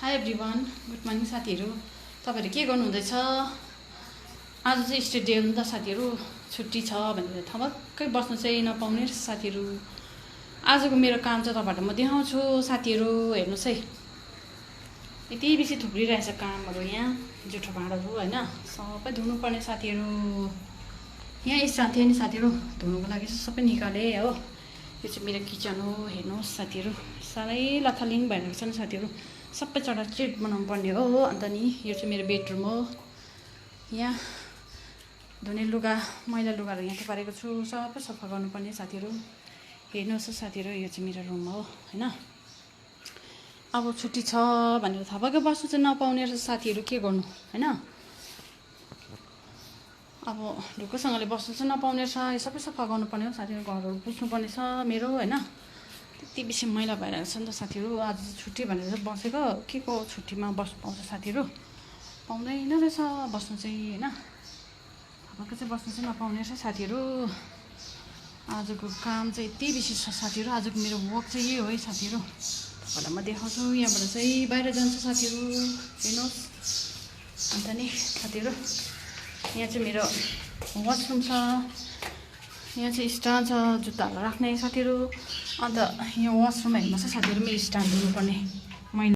High everyone, good morning साथीहरू। तपाईँहरू के गर्नुहुँदैछ? आज चाहिँ स्टेट डे हो नि त साथीहरू, छुट्टी छ भनेर थपक्कै बस्नु चाहिँ नपाउने साथीहरू। आजको मेरो काम चाहिँ तपाईँहरूलाई म देखाउँछु साथीहरू। हेर्नुहोस् है, यति बेसी थुप्रिरहेछ कामहरू यहाँ, जुठो भाँडाहरू होइन, सबै धुनुपर्ने साथीहरू। यहाँ स्ट्यान्ड थियो नि साथीहरू, धुनुको लागि सबै निकालेँ हो। यो चाहिँ मेरो किचन हो, हेर्नुहोस् साथीहरू, साह्रै लथालिङ भइरहेको छ नि साथीहरू। सबै चढा चिट बनाउनु पर्ने हो। अन्त नि यो चाहिँ मेरो बेडरुम हो। यहाँ धुने लुगा, मैला लुगाहरू यहाँ थुपारेको छु, सबै सफा गर्नुपर्ने साथीहरू। हेर्नुहोस् साथीहरू, यो चाहिँ मेरो रुम हो होइन। अब छुट्टी छ भनेर थपक्कै बस्नु चाहिँ नपाउने रहेछ साथीहरू, के गर्नु होइन। अब ढुक्कसँगले बस्नु चाहिँ नपाउने रहेछ, यो सबै सफा गर्नुपर्ने हो साथीहरू। घरहरू पुस्नुपर्ने छ मेरो होइन। त्यति बेसी मैला भइरहेको छ नि त साथीहरू। आज छुट्टी भनेर चाहिँ बसेको, के को छुट्टीमा बस्नु पाउँछ साथीहरू, पाउँदैन रहेछ बस्नु चाहिँ होइन। थपक्कै चाहिँ बस्नु चाहिँ नपाउने रहेछ साथीहरू। आजको काम चाहिँ यति बेसी छ साथीहरू। आजको मेरो वर्क चाहिँ यही हो है साथीहरू। तपाईँलाई म देखाउँछु। यहाँबाट चाहिँ बाहिर जान्छ साथीहरू, हेर्नुहोस्। अन्त नि साथीहरू, यहाँ चाहिँ मेरो वासरुम छ, यहाँ चाहिँ स्ट्यान्ड छ जुत्ताहरू राख्ने साथीहरू। अन्त यहाँ वासरुम हेर्नुहोस् साथीहरू, मेरो स्ट्यान्ड हुनुपर्ने मैला